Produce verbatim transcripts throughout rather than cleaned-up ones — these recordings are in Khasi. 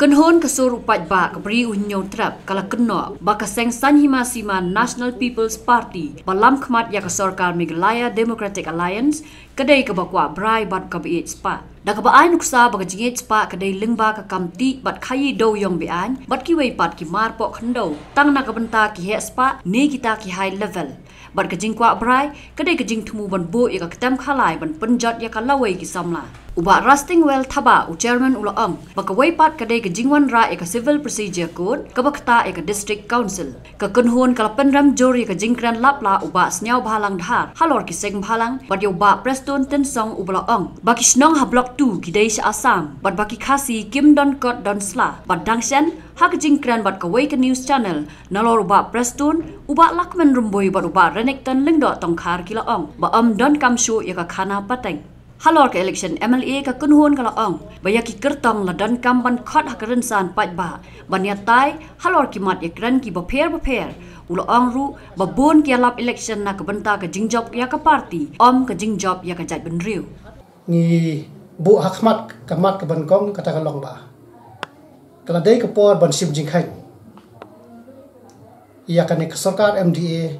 Kynhun ka sur u paidbah ka Bri u Hynñiewtrep ka la kynnoh ba ka seng saiñ hima sima National People's Party ba lam khmat ïa ka sorkar Meghalaya Democratic Alliance ka dei kaba kwah brai bad kaba ïeit spah. Da kaba ai nuksa ba ka jingïeit spah ka dei lyngba ka kam tih bad khaïi dewïong be-aiñ bad kiwei pat ki mar poh khyndew, tang na ka bynta ki heh spah ne kita ki high level. Bad ka jingkwah brai ka dei ka jingthmu ban buh ïa ka ktem khalai ban pynjot ïa ka lawei ki samla. U Bah Rastingwell Thabah, u chairman, u la ong ba kawei pat ka dei ka jingwanrah ïa ka Civil Procedure Code kaba ktah ïa ka District Council. Ka kynhun ka la pynrem jur ïa ka jingkren lapla u Bah Sniawbhalang Dhar halor ki seng bhalang bad ïa u Bah Prestone Tynsong uba la ong ba ki shnong ha Block two ki dei sha Assam bad ba ki Khasi kim don kot don sla. Bad dang shen, ha ka jingkren bad kawei ka news channel, nalor u Bah Prestone, u Bah Lakman Rymbui bad u Bah Renikton Lyngdoh Tongkhar ki la ong ba ym donkam shuh ïa ka khana pateng. Halor ka election M L A ka kynhun ka la ong ba ïa ki kyrtong la donkam ban khot ha ka rynsan paidbah ban ïatai halor ki mat ïakren kiba pher bapher. U la ong ruh ba bun ki ïalap election na ka bynta ka jingjop ïa ka party, ym ka jingjop ïa ka jaitbynriew. Ngi buh ha khmat ka mat kaba nyngkong, kata ka long ba ka la dei ka por ban shim jingkheiñ ïa kane ka sorkar M D A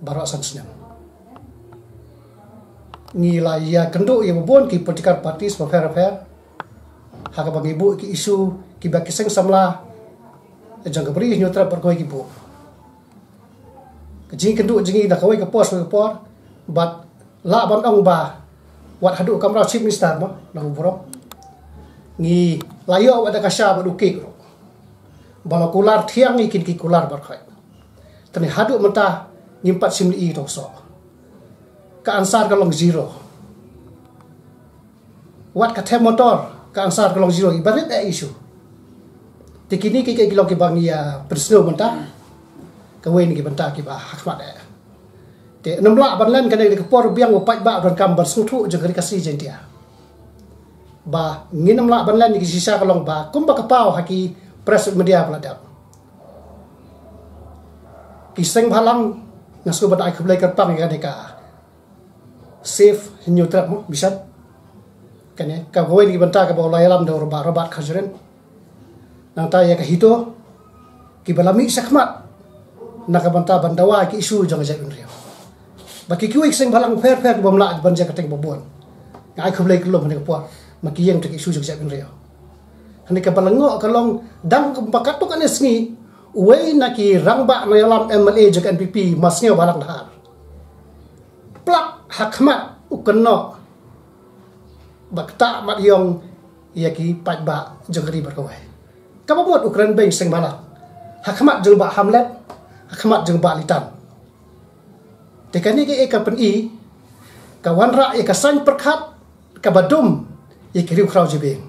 baroh san snem. Ngi la ïakynduh ïa ba bun ki political parties bapher bapher ha kaba ngi buh ki issue kiba ki seng samla jong ka Bri u Hynñiewtrep bad kawei ki buh. Ka jingkynduh jong ngi na kawei ka por sha kawei ka por, bad lah ban ong ba wat haduh ka mraw Chief Minister mo, na u burom, ngi la ïoh wat da ka sha bad u kik ruh ba la kular thiang ïa kine ki kular baroh. Te ne haduh mynta ngim pat shim lei ïa u soh. Ka answer ka long zero. Wat ka them motor, ka answer ka long zero, iba rit eh issue. Te kine ki, ki, ki long kiba ngi ïa pynsngew mynta. Kawei na ki bynta kiba ha khmat eh. Te ngim lah ban len, kane ka dei ka por biang ba u paidbah u donkam ban sngewthuh jong ka Ri Khasi Jaiñtia. Ba ngin ym lah ban len, ki shisha ka long ba kumba ka paw ha ki press media ba la dep, ki seng bhalang, nga sngew ban ai khublei kyrpang ïa kane ka Save Hynñiewtrep mo, mission. Kane kawei na ki bynta kaba u la ïalam da u Bah Robert Kharjahrin. Nangta ïa ka HITO, kiba la mih shakhmat na ka bynta ban dawa ki issue jong ka jaitbynriew. Bad ki kiwei ki seng bhalang pher pher kibym lah ban jia kyrteng babun. Nga ai khublei kyllum ha kane ka por, ma ki ïeng ïa ki issue jong ka jaitbynriew. Hangne kaba la ngoh ka long, dang kumba katto katne sngi, uwei na ki rangbah nongïalam M L A jong ka N P P, u Bah Sniawbhalang Dhar, plak ha khmat u kynnoh ba ktah mat ïong ïa ki paidbah jong ka ri bad kawei. Kaba mut u kren beiñ seng bhalang ha khmat jong u Bah Hamlet, ha khmat jong u Bah Litan. Te kane ka, eh, ka pyni, ka wanrah ïa ka saiñ pyrkhat kaba dum ïa ki riewkhraw jabieng.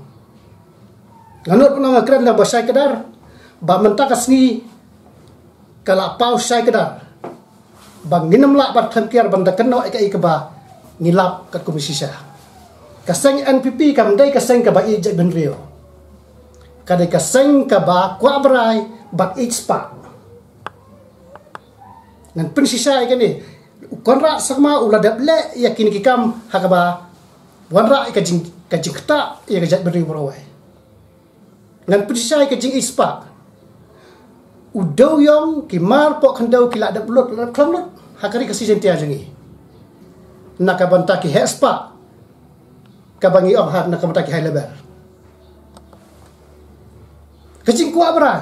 Nga nud ban ong, nga kren lang ba shai kdar, ba mynta ka sngi ka la paw shai kdar ba ngin ym lah ban khlem kiar ban da kynnoh ïa kaei kaba ngi lap katkum shisha. Ka seng N P P kam dei ka seng kaba ïeit jaitbynriew. Ka dei ka seng kaba kwah brai bad ïeit spah. Ngan pynshisha ïa kane. U Conrad Sangma u la dep leh ïa kine ki kam ha kaba wanrah ïa ka jing, ka jingktah ïa ka jaitbynriew baroh kawei. Ngan pynshisha ïa ka jingïeit spah. U dewïong, ki mar poh khyndew ki la dep lut, la dep khlem lut ha ka Ri Khasi Jaiñtia jong ngi na ka bynta ki heh spah, kaba ngi ong ha, na ka bynta ki high level. Ka jingkwah brai.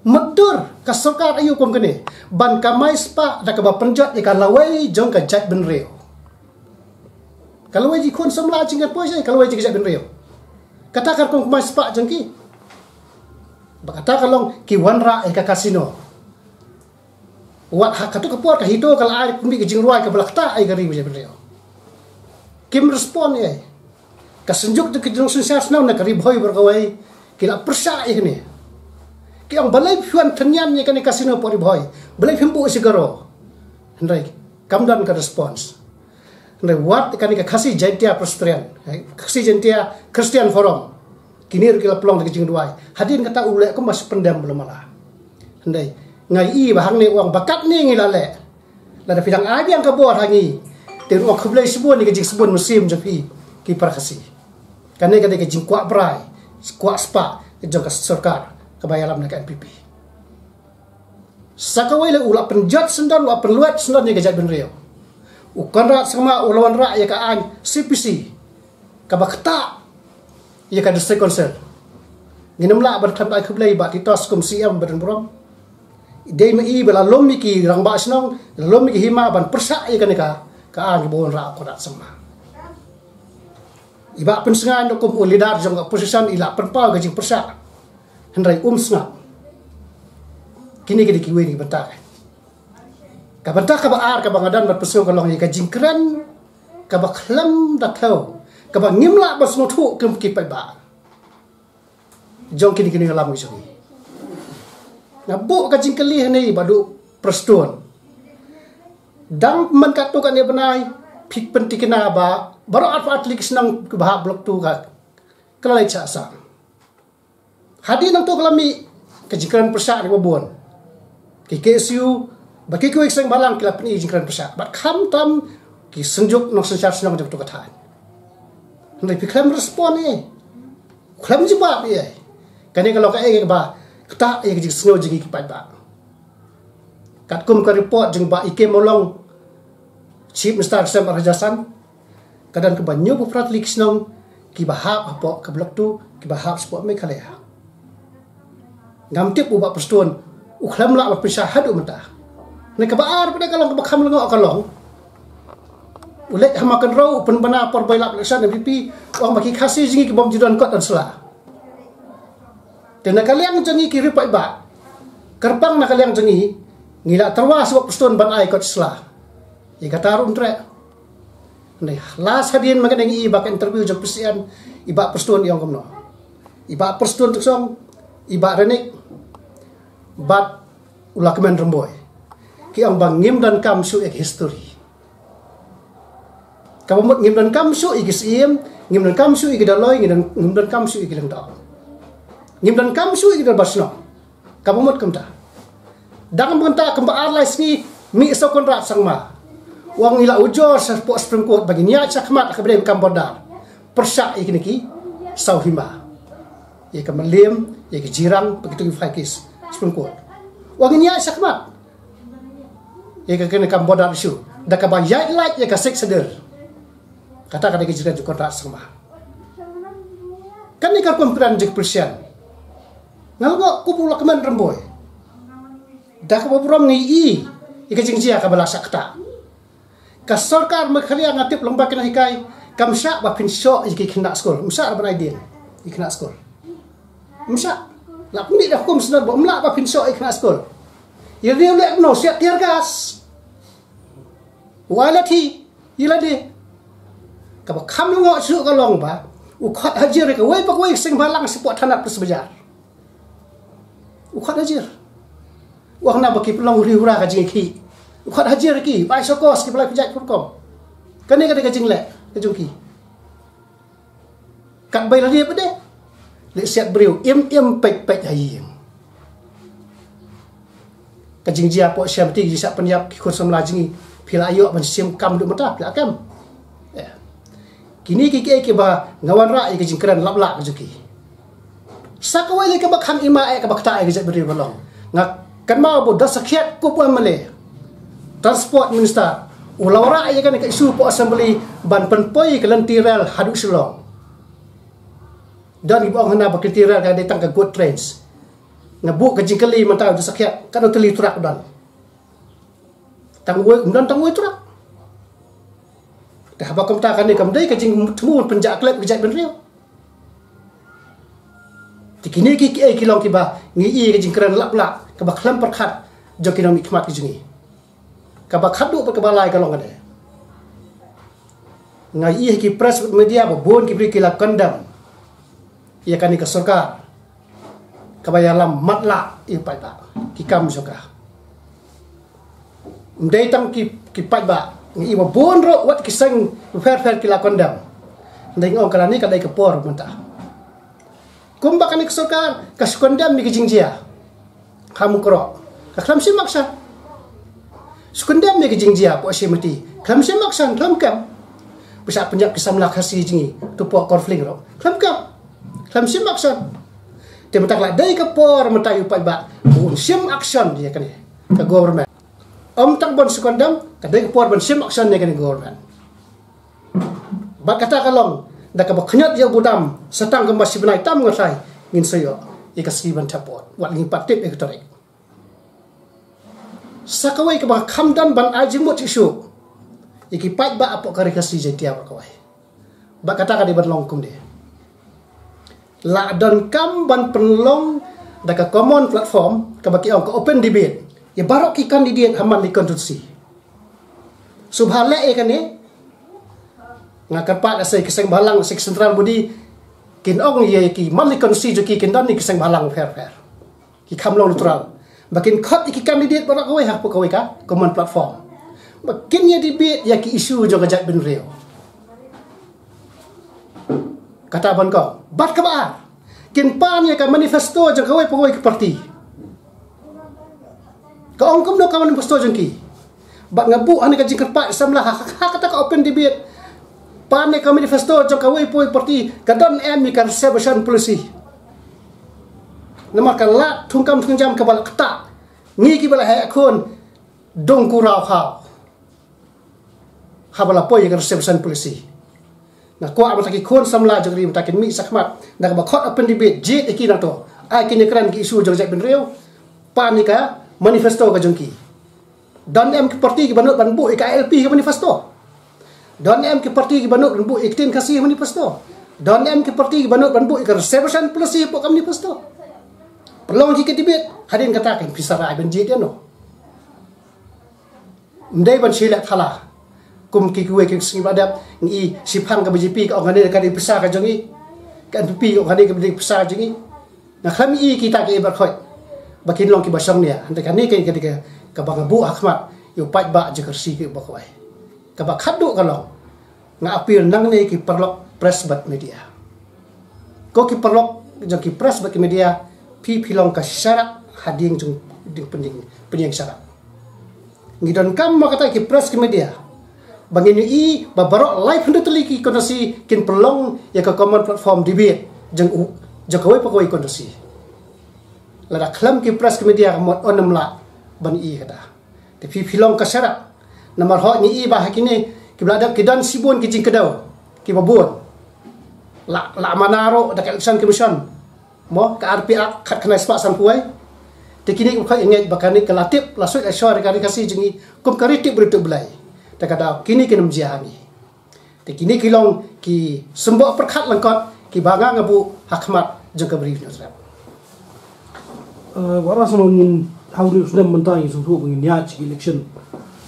Mutdur ka sorkar aïu kum kane ban kamai spah da kaba pynjot ïa ka lawei jong ka jaitbynriew. Ka lawei jong ki khun samla jong ka, poi sha ka lawei jong ka jaitbynriew. Kata ka rukom kamai spah jong ki. Ba kata ka long ki wanrah ïa ka casino. Wat ha kato ka por ka HITO ka la ai kumba ka jingrwai kaba la ktah ïa ka ri bad jaitbynriew. Kim respond ïa. Ka synjuk jong ki nongshong shnong na ka Ri Bhoi baroh kawei ki la pyrshah ïa kane. Ki ong balei phi wan thynnian ïa kane casino hapoh Ri Bhoi, balei phim buh sha Garo. Hynrei kam don ka response. Hynrei wat kane ka Khasi Jaiñtia Presbyterian, eh, Khasi Jaiñtia Christian Forum, kine ruh ki la pynlong da ka jingduwai. Hadien kata u leh kumba shu pyndem ba la mala. Hynrei nga ïohi ba hangne u ong ba katne ngi la leh. Lada phi dang ai biang ka bor ha ngi, te ruh khublei shibun ïa ka jingsbun mynsiem jong phi ki para Khasi. Kane ka dei ka jingkwah brai, kwah spah jong ka sorkar kaba ïalam na ka N P P. Sa kawei leh u la pynjot syndon, u la pynluid syndon ïa ka jaitbynriew. U Conrad Sangma u la wanrah ïa ka aiñ C P C kaba ktah ïa ka District Council. Ngin ym lah ban khlem ai khublei Bah Titos kum C M ba don burom. Dei ma i ba la lum ïa ki rangbah shnong, la lum ïa ki hima ban pyrshah ïa kane ka, ka aiñ kaba wanrah u Conrad Sangma. I Bah Pynsngew kum u leader jong ka opposition i la pynpaw ka jingpyrshah. Hynrei um sngap. Kine ki dei kiwei na ki bynta. Ka bynta kaba ar kaba nga don ban pynsngew ka long ïa ka jingkren kaba khlem da thew, kaba ngim lah ban sngewthuh kum ki paidbah jong kine ki nongïalam ki jong ngi. Nga buh ka jingkylli hangne Bah Duh Prestone. Dang man katto katne bnai phi pyntikna ba baroh arphew ar tylli ki shnong kiba hap Block two ka, ka la leit shah sam. Hadien nangto ka la mih ka jingkren pyrshah na kiba bun. Ki K S U bad ki kiwei ki seng bhalang ki la pyni jingkren pyrshah bad khamtam ki synjuk nongsynshar shnong jong kato ka thaiñ. Hynrei phi khlem respond ei, khlem jubab ei. Kane ka long kaei kaba ktah ïa ka jingsngew jong ngi ki paidbah. Katkum ka report jong Bah E K Mawlong, Chief Minister ka snem ar hajar san, ka don kaba hynñiewphew phra tylli ki shnong kiba hap hapoh ka Block two, kiba hap shapoh Meghalaya. Ngam tip u Bah Prestone u khlem lah ban pynshai haduh mynta. Ne kaba ar pat ka long kaba kham lyngngoh ka long, u leit ha Mawkynrew u pynbna por ba ïalap election N P P, u ong ba ki Khasi jong ngi ki bym ju don kot don sla. Te na ka liang jong ngi ki riew paidbah, kyrpang na ka liang jong ngi, ngi la tyrwa sha u Bah Prestone ban ai kot sla. Ïa kata ruh ym treh. Hynrei last hadien mynta ngi i ba ka interview jong P C N, i Bah Prestone i ong kumno? I Bah Prestone Tynsong, i Bah Renick bad u Lahkmen Rymbui ki ong ba ngim donkam shuh ïa ka history. Kaba mut ngim donkam shuh ïa ki Syiem, ngim donkam shuh ïa ki Dolloi, ngim don, ngim donkam shuh ïa ki Lyngdoh. Ngim donkam shuh ïa ki Dorbar Shnong. Kaba mut kumta. Dang mynta kumba ar lai sngi mih u Conrad Sangma, u ong ngi la ujor shapoh Supreme Court ba ngin ïaid shakhmat ha kaba dei kam border pyrshah ïa kine ki saw hima, ïa ka Mylliem, ïa ka Jirang, bad kito ki five case Supreme Court. U ong ngin ïaid shakhmat ïa ka, kane kam border issue da kaba ïaid lait ïa ka Sixth Schedule. Kata ka dei ka jingkren jong u Conrad Sangma. Kane ka rukom kren jong ki politician. Nga lyngngoh kum u Lahkmen Rymbui, da kaba burom ngi i ïa ka jingjia kaba la shah ktah. Ka sorkar Meghalaya nga tip lyngba ki nonghikai kam shah ba pynshoh ïa ki khynnah skul, ym shah ban ai dien ïa ki khynnah skul. Ym shah. La pynmih da hukum syndon ba ym lah ba pynshoh ïa ki khynnah skul. Ïa lade u leh kumno? Siat tear gas, u ai lathi ïa lade. Kaba kham lyngngoh shuh ka long ba u khot hajir ïa kawei pa kawei ka seng bhalang shapoh thana Police Bazar. U khot hajir. U ong na ba ki pynlong huri hura ka jingïakhih. U khot hajir ïa ki, bai sokos ki ba la pynjah pyrkom. Kane ka dei ka jingleh ka jong ki. Katba ïa lade pat de leh siat briew im im peit peit ha ïing. Ka jingjia hapoh Shemti, ki jingshah pynïap ki khun samla jong ngi, phi la ïoh ban shim kam haduh mynta? Phi la kem? Eh. Kine ki kiei kiba nga wanrah ïa ka jingkren lap lap ka jong ki. Sa kawei leh kaba kham ima eh kaba ktah ïa ka jaitbynriew ka long, nga kynmaw ba u Dorsakhiat kum u M L A, Transport Minister, u la wanrah ïa kane ka issue hapoh Assembly ban pynpoi ka lynti rel haduh Shillong. Don kiba ong hana ba ka lynti rel ka dei tang ka GOAT trains. Nga buh ka jingkylli mynta u Dorsakhiat, katno tylli truck don? Tang wei, ym don tang wei truck. Te haba kumta kane kam dei ka jingthmu pynjah klep ka jaitbynriew. Te kine ki kiei ki long kiba ngi i ka jingkren lap lap kaba khlem pyrkhat jong ki nongmihkhmat ki jong ngi. Kaba khatduh bad kaba lai ka long kane. Nga i ha ki press media ba bun ki briew ki la condemn ïa kane ka sorkar kaba ïalam matlah ïa u paidbah, ki kam jong ka. Ym dei tang ki, ki paidbah, nga i ba bun ruh wat ki seng pher pher ki la condemn. Hynrei nga ong ka lane ka dei ka por mynta. Kumba kane ka sorkar ka shu condemn ïa ka jingjia ha Mukroh, ka khlem shim action. Shu condemn ïa ka jingjia hapoh Shemti, khlem shim action, khlem kem. Ba shah pynïap ki samla Khasi jong ngi tu hapoh Korfling ruh, khlem kem. Khlem shim action. Te mynta ka la dei ka por mynta ïa u paidbah ban shim action ïa kane ka government. Ym tang ban second dam, ka dei ka por ban shim action ïa kane ka government. Bad kata ka long da kaba khñiot ïa u budam, sa tang kumba shi bnai tam nga trai ngin sa ïoh ïa ka sngi ban thep vote. Wat ngin pat tip ïa ka tarik. Sa kawei kaba kham don ban ai jingmut shuh shuh ïa ki paidbah hapoh ka Ri Khasi Jaiñtia baroh kawei. Bad kata ka dei ban long kumne. La donkam ban pynlong da ka common platform kaba ki ong ka open debate ïa baroh ki candidate ha man la ki constituency. Shu ba leh ïa kane, nga kyrpad lehse ki seng bhalang, lehse ki central body kin ong ïa ki man la ki constituency jong ki kin don ïa ki seng bhalang pher pher, ki kham long neutral, ba kin khot ïa ki candidate baroh kawei hapoh kawei ka common platform, ba kin ïa debate ïa ki issue jong ka jaitbynriew. Kata ban kong. Bad kaba ar, kin pan ïa ka manifesto jong kawei pa kawei ka party. Ka ong kumno ka manifesto jong ki? Bad nga buh hangne ka jingkyrpad samla ha, ha, ha kata ka open debate. Pan ïa ka manifesto jong kawei pa kawei party, ka don em ïa ka reservation policy. Namar ka lad thungkam thungjam kaba la ktah, ngi kiba la heh khun dong kuraw khaw. Haba la poi ïa ka reservation policy, nga kwah mynta ki khun samla jong ka ri mynta kin mih shakhmat da kaba khot open debate, jied ïa ki nangto, ai kin ïakren ki issue jong ka jaitbynriew. Pan ïa ka manifesto ka jong ki. Don em ki party kiba nud ban buh ïa ka I L P ka manifesto? Don em ki party kiba nud ban buh ïa ka ktien Khasi ka manifesto? Don em ki party kiba nud ban buh ïa ka reservation policy hapoh ka manifesto? Pynlong ki ka debate, hadien kata kan phi sa rai ban jied ïano. Ym dei ban shim leh thala. Kum ki kiwei ki sngi ba dep ngi i shiphang ka B J P ka ong kane ka dei pisa ka jong ngi, ka N P P ka ong kane ka dei pisa ka jong ngi. Nga khlem i kita ki i baroh khoit ba kin long kiba shong nia. Hynrei kane ka, ka, ka, kaba nga buh ha khmat ïa u paidbah jong ka Khasi kiba kawei. Kaba khatduh ka long, nga appeal nangne ki paralok press bad media. Ko ki paralok jong ki press bad ki media, phi phi long ka sharak hadien jong, jong pynïeng, pynïeng sharak. Ngi donkam ma kata ki press ki media ba ngin ïohi ba baroh laiphew hynriew tylli ki constituency kin pynlong ïa ka common platform debate jong u, jong kawei pa kawei constituency. Lada khlem ki press ki media ka mut un ym lah ban i kata. Te phi phi long ka sharak. Namar hooid ngi i ba ha kine kiba la dep ki don shibun ki jingkdew kiba bun. La, la mana ruh da ka Election Commission, mo, ka R P Act khatkhyndai spah sanphew wei. Te kine kiba khot ïa ngi ba kane ka la tip la suit la shor ka Ri Khasi jong ngi kum ka ri tip briew tip Blei. Te ka daw kine kin ym jia ha ngi. Te kine ki long ki symboh pyrkhat lyngkot kiba nga nga buh ha khmat jong ka Bri u Hynñiewtrep. Eh, Bah Ras, ngin, ha une u snem mynta ngin sngewthuh ba ngin ïaid sha ki election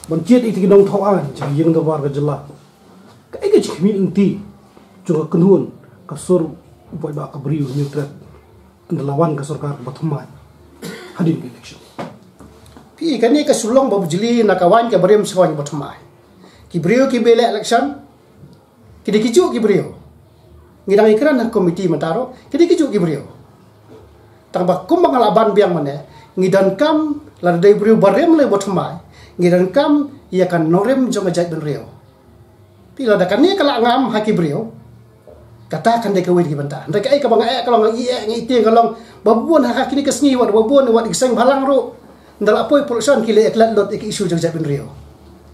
ban jied ïa ki nongthaw aiñ sha ki ïing dorbar ka jylla. Kaei ka jingkhmih lynti jong ka kynhun ka sur u paidbah ka Bri u Hynñiewtrep ynda la wan ka sorkar kaba thymmai hadien ka election? Phi, kane ka shu long ba bujli na ka waiñ kaba rim sha ka waiñ kaba thymmai. Ki briew kiba leh election ki dei kijuh ki briew. Ngi dang ïakren ha committee mynta ruh, ki dei kijuh ki briew. Tang ba kumba nga la ban biang mynne, ngi donkam, lada dei briew barim lane ba thymmai, ngi donkam ïa ka nongrim jong ka jaitbynriew. Phi, lada kane ka la ngam ha ki briew, kata kan dei kawei na ki bynta. Hynrei kaei kaba nga eh ka long, nga i eh nga i tieng ka long ba bun ha kine ki sngi, wat ba bun, wat ki seng bhalang ruh, ynda la poi election ki leh ïaklet lut ïa ki issue jong ka jaitbynriew.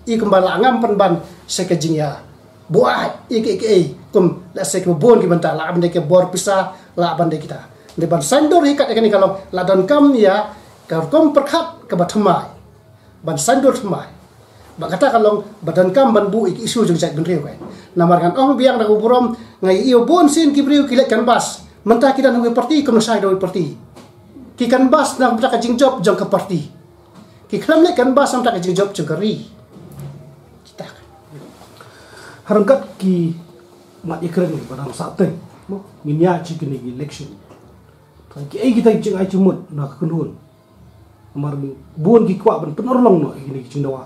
I kumba la ngam pynban sha ka jingïa buaid ïa kiei kiei, kum lehse kiba bun ki bynta, lah ban dei ki bor pisa, lah ban dei kita. Hynrei ban saiñdur hi kat ïa kane ka long, la donkam ïa ka rukom pyrkhat kaba thymmai, ban saiñdur thymmai. Ba kata ka long ba donkam ban buh ïa ki issue jong ka jaitbynriew ka. Namar ngan ong biang da kaba burom, nga ïohi ba bun sien ki briew ki leit canvass, mynta ki don ha kawei party, kumno shai da kawei party. Ki canvass na ka bynta ka jingjop jong ka party. Ki khlem leit canvass na ka bynta ka jingjop jong ka ri. Kita. Ha ryngkat ki mat ïakren kiba dang sahteng, mo, ngin ïaid sha kine ki election. Tang kiei kita ki jingai jingmut na ka kynhun? Namar bun ki kwah ban pynurlong noh ïa kine ki jingdawa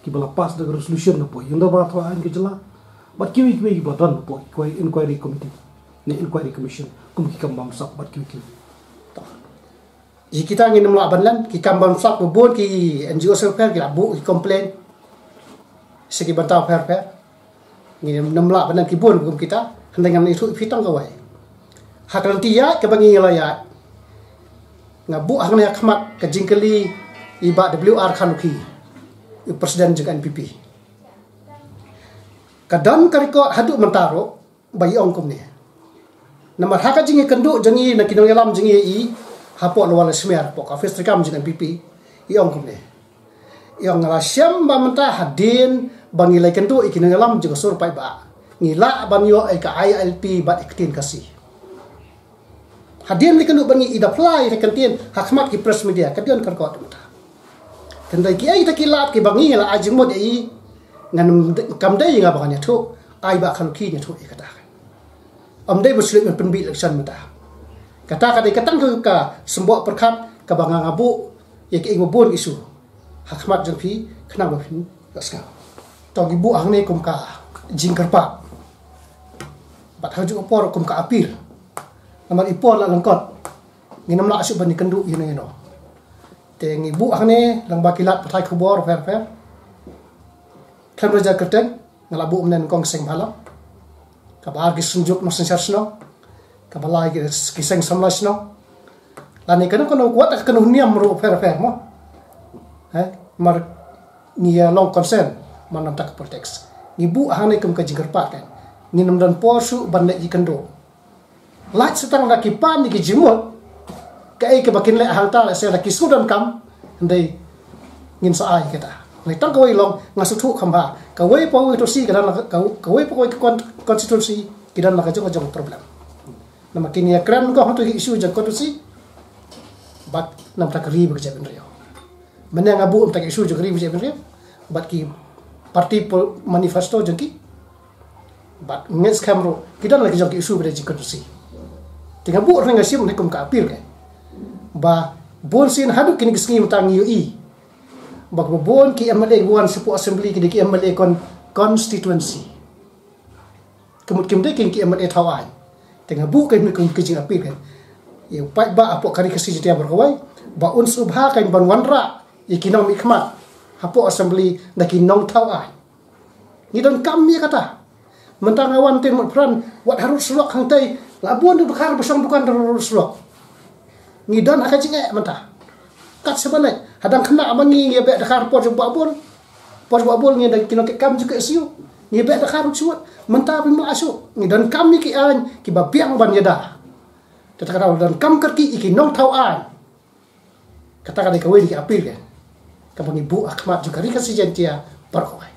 kiba la pass da ka resolution na poi ïing dorbar thaw aiñ ka jylla, bad kiwei kiwei kiba don na poi inquiry committee ne inquiry commission, kum ki kam bamsap bad kiwei kiwei. Ïa kita ngin ym lah ban len, ki kam bamsap ba bun ki N G O self help ki la buh ki complain sha ki bynta pher pher. Ngin ym lah ban len ki bun kum kita, hynrei ngan ïathuh ïa phi tang kawei. Ha ka lynti ïaid kaba ngi la ïaid, nga buh hangne ha khmat ka jingkylli i Bah W R Kharlukhi, i president jong N P P. Ka don ka record haduh mynta ruh ba i ong kumne. Namar ha ka jingïakynduh jong i na ki nongïalam jong i, i hapoh Lower Lasmere, hapoh ka office treikam jong N P P, i ong kumne. I ong, nga la shem ba mynta hadien ba ngi la ïakynduh ïa ki nongïalam jong ka sur paidbah, ngi lah ban ïoh ïa ka I L P bad ïa ka ktien Khasi. Hadien la ïakynduh bad ngi, i da phla ïa ka ktien ha khmat ki press media, ka don ka record mynta. Tang da kiei kita ki lad kiba ngi la ai jingmut ïa i, ngan kam dei nga ba ngan ïathuh, ai Bah Kharlukhi ïathuh ïa kata. Ym dei ba shu leit ban pynbeit election mynta. Kata ka dei ka tang ka, ka symboh pyrkhat kaba nga, nga buh ïa kiei ba bun issue ha khmat jong phi khnang ba phin ïohsngew. To ngi buh hangne kum ka jingkyrpad, bad ha kajuh ka por kum ka appeal. Namar i por la lyngkot, ngin ym lah shuh ban ïakynduh ïano ïano. Te ngi buh hangne lyngba ki lad pathai khubor pher pher, khlem da jia kyrteng, nga la buh mynne nyngkong seng bhalang, kaba ar ki synjuk nongsynshar shnong, kaba lai ki, ki seng samla shnong, lane kano kano, wat ka kano niam ruh pher pher mo. Eh, mar ngi ïa long concern man namar ka politics. Ngi buh hangne kum ka jingkyrpad kan, ngin ym don por shuh ban leit ïakynduh. Lait sa tang da ki pan ïa ki jingmut, kaei kaba kin leh hangta, lehse da ki shu donkam, hynrei ngin sa ai kata. Hynrei tang kawei long, nga sngewthuh kham bha, kawei pa kawei constituency ka don la ka, kawei pa kawei ka con-, constituency ki don la ka jong ka jong problem. Namar kin ïakren ko hangto ki issue jong constituency, bad namar ka ri bad ka jaitbynriew. Mynne nga buh namar ka issue jong ka ri bad ka jaitbynriew, bad ki party pol-, manifesto jong ki, bad ngeit skhem ruh ki don la ki jong ki issue ba dei jingkonstituensi. Te nga buh ruh nga shim ne kum ka appeal ka, ba bun sien haduh kine ki sngi mynta ngi ïohi ba, ba bun ki M L A wan shapoh assembly ki dei ki M L A kon-, constituency. Ka mut kim dei ki, ki M L A thaw aiñ. Te nga buh ka ne kum ka jingappeal ka ïa u paidbah hapoh ka Ri Khasi Jaiñtia baroh kawei, ba un sngewbha ka ban wanrah ïa ki nongmihkhmat hapoh assembly da ki nongthaw aiñ. Ngi donkam ïa kata. Mynta nga wan te mut pran, wat harud surok hangtei, la bun dkhar ba shong dukan harud surok. Ngi don ha ka jingeh mynta. Kat sha ban leit, hadang khynnah ma ngi, ngi ïa beh dkhar por jong Bah Bul. Por jong Bah Bul ngi da ki nongtrei kam jong ka S U. Ngi ïa beh dkhar ruh shuh. Mynta phim lah shuh. Ngi donkam ïa ki aiñ kiba biang ban ïada. Te kata ka daw donkam kyrkieh ïa ki nongthaw aiñ. Kata ka dei kawei na ki appeal ka, kaba ngi buh ha khmat jong ka Ri Khasi Jaiñtia baroh kawei.